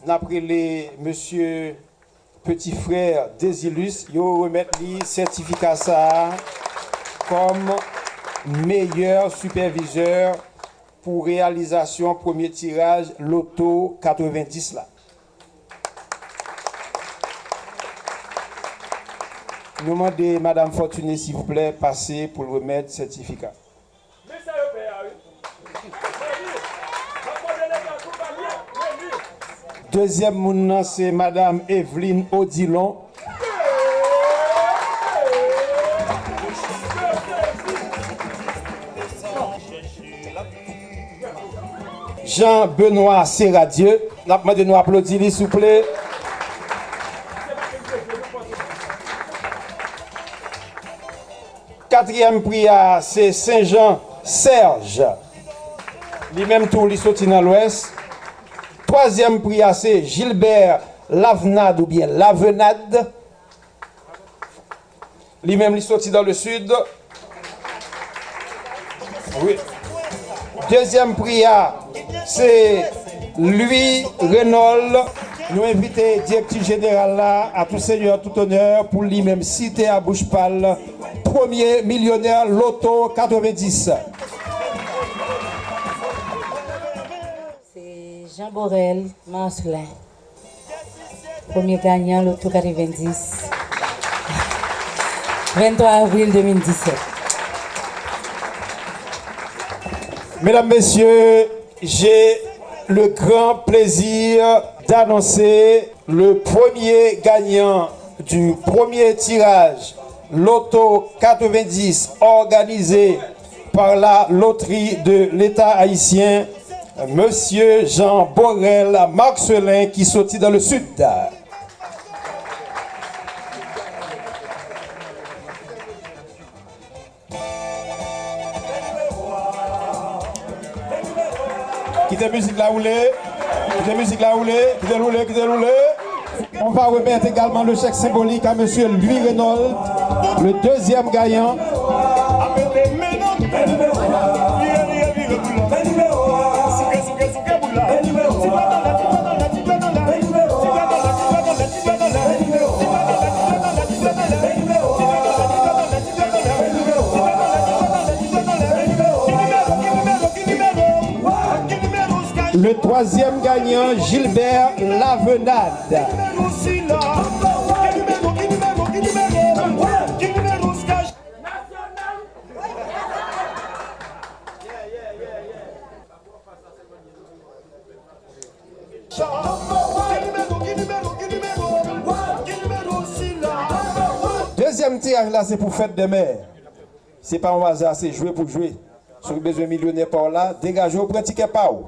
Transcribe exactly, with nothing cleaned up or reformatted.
N ap rele mesye Petit Frère Désilus, yo remèt li sètifika sa a kòm meyè sipèvizè pou reyalizasyon premye tiraj loto katrevendis la. Nou mande Madam Fortuné, silvouplè, pase pou l remèt sètifika. Men sa yo fè a, wi. Mèsi. M ap mande Leta akonpanye, men wi. Dezyèm moun nan, se Madam Evelyne Odilon. Jean Benoît Seradieu. N ap mande nou aplodi li, souple. Katriyèm pri a, se Senjan Serge. Li menm tou, li soti nan Lwès. Twazyèm pri a, se Gilbert Lavenade oubyen Lavenade. Li menm, li soti dans le sud. Wi. Dezyèm pri a, se Louis Renaud. Nou envite direktris jeneral la, à tout seigneur, tout honneur, pou li menm site a bouch pa l, premye milyonè loto katrevendis. Se Jean Borel Marcelin, premye ganyan loto katrevendis, venntwa avril de mil disèt. Mesdames, Messieurs, j'ai le grand plaisir d'annoncer le premier gagnant du premier tirage Loto quatre-vingt-dix organisé par la Loterie de l'État haïtien, Monsieur Jean Borel Marcelin, ki soti dans le sud. Kite mizik la woule. Kite mizik la woule. Kite l woule. Kite l woule. On va remettre également le chèque symbolique à Monsieur Louis Renaud, le deuxième gagnant. Le troisième gagnant, Gilbert Lavenade. Dezyèm tiraj la, se pou fèt dè mè. Se pa yon aza, se jwe pou jwe. Si w bezwen milyonè pa w la, degaje w, pran tikè pa w.